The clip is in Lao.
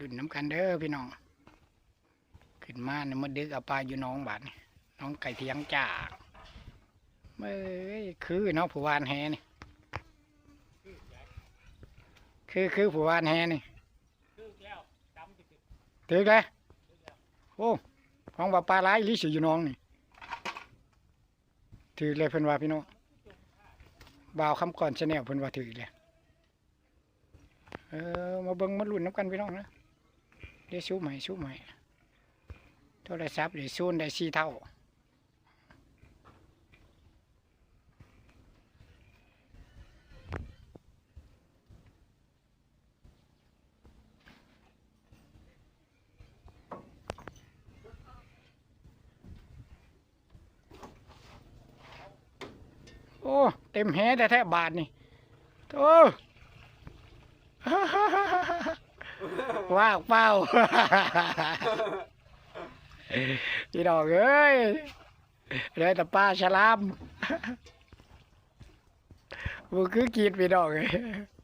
ລຸ້ນນຳກັນເດີພີ່ນ້ອງ. ຂຶ້ນມານີ້ມາດຶກເອົາປາຢູ່ໜອງບາດນີ້ ໜອງໃກ້ຖຽງຈ້າ. ເອີຍ ຄືເນາະ ຜູ້ຫວ່ານແຫນີ້ ຄື ຄືຜູ້ຫວ່ານແຫນີ້. ຖືກແລ້ວ ໂອ້ ຂອງວ່າປາຫຼາຍອີ່ຫຼີຊິຢູ່ໜອງນີ້. ຖືກແລ້ວເພິ່ນວ່າພີ່ນ້ອງ ບ່າວຄຳກອນ Channel ເພິ່ນວ່າຖືກແລ້ວ. ເອີ ມາເບິ່ງມາລຸ້ນນຳກັນພີ່ນ້ອງເດີ. ເດຊູມໃຫ້ ຊູມໃຫ້ ໂທລະສັບເດຊູມໄດ້ສີ່ເທົ່າ. ໂອ້ ເຕັມແຫແທ້ໆບາດນີ້. ໂອ້ ວ່າງເປົ່າ ພີ່ນ້ອງເອີຍ ເຫຼືອແຕ່ປາສະຫຼາມ ບໍ່ຄືກິນ ພີ່ນ້ອງເອີຍ.